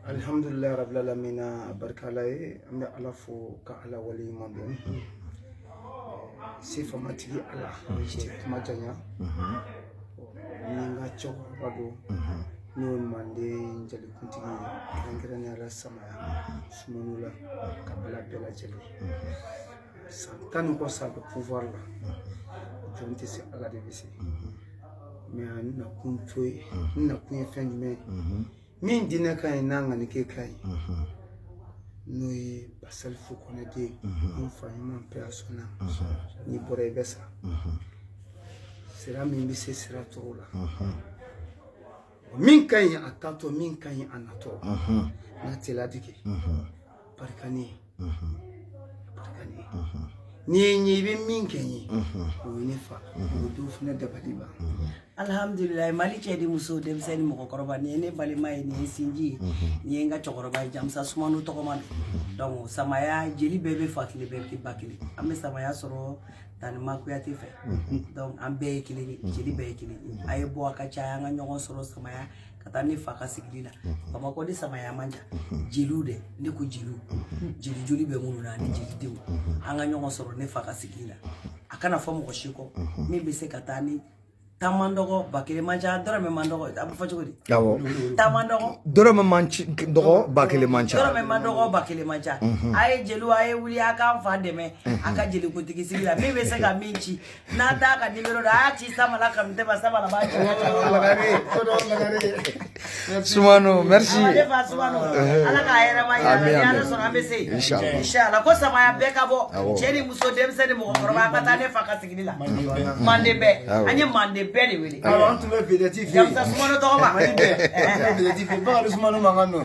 Alhamdulilayi rabbil alamina, barika Ala ye. An bɛ Ala fo ka Ala waleɲuman dɔn. Se famatigi Ala tɛ kuma janya. Ni n ka cɛkɔrɔba don, n'o ye Manden jalikuntigi ye, kɛrɛnkɛrɛnnenya la Samaya Sumano la ka bila bɛɛ lajɛlen. San 10 ni kɔ sa bɛ pouvoir la, jɔn tɛ se, Ala de bɛ se. Mais a nakun to ye, n nakun ye fɛn jumɛn ye? Min diinɛ ka ɲi, n'a ŋanike ka ɲi, n'o ye Basalifu Kɔnɛ den, an fa ɲuman, paix à son âme. N'i bɔra, i bɛ sa. Sira min bɛ se sira tɔw la, min ka ɲi a taatɔ, min ka ɲi a natɔ, n'a tɛ ladege, barika ne ye, barika ne ye. N'i ye n ye, i bɛ min kɛ n ye, o ye ne fa, o ye dɔw fana dabali ban. Alhamdulilayi. Mali cɛ ni muso, denmisɛnnin, mɔgɔkɔrɔba, nin ye ne balima ye, nin ye sinji ye, nin ye n ka cɛkɔrɔba ye, Jamusa Sumano tɔgɔma don. Donc Samaya jeli bɛɛ bɛ fa kelen, bɛɛ bɛ ba kelen. An bɛ Samaya sɔrɔ Tanima Kuyate fɛ. Donc an bɛɛ ye kelen ye, jeli bɛɛ ye kelen ye. A ye bɔ, a ka caya, an ka ɲɔgɔn sɔrɔ Samaya ka taa ne fa ka sigili la Bamakɔ. Ni Samaya man jan, jeliw dɛ, ne ko jeliw, jeli joli bɛ minnu na ani jelidenw, an ka ɲɔgɔn sɔrɔ ne fa ka sigili la. A kana fɔ mɔgɔ si kɔ min bɛ se ka taa ni taa man dɔgɔ, 1000 man ca, dɔrɔmɛ man dɔgɔ. A bɛ fɔ cogo di? Awɔ. Taa man dɔgɔ. Dɔrɔmɛ man dɔgɔ, 1000 man ca. Dɔrɔmɛ man dɔgɔ, 1000 man ca. A ye jeliw, a ye wuli, a k'an fa dɛmɛ a ka jelikuntigi sigi la. Min bɛ se ka min ci, n'an t'a ka nimero dɔn, a y'a ci Samala Kanutɛ ma, Samala b'a ci. Sumano, merci. Awa, ne fa Sumano, Ala k'a yɛrɛ ma yira Amin, ni Ala amin. sɔnna, an bɛ se. Inshallah. Inshallah. Ko Samaya bɛɛ ka bɔ. Awɔ. Cɛ ni muso, denmisɛn ni mɔgɔkɔrɔba, an ka taa ne fa ka sigili la. Manden bɛɛ. Awɔ. An ye Manden bɛɛ de wele. Awɔ, an tun bɛ vedette fɛ yen. Jamusa Sumano tɔgɔ ma. Mali bɛɛ, an tun bɛ vedette fɛ yen. Bakari Sumano mankan don.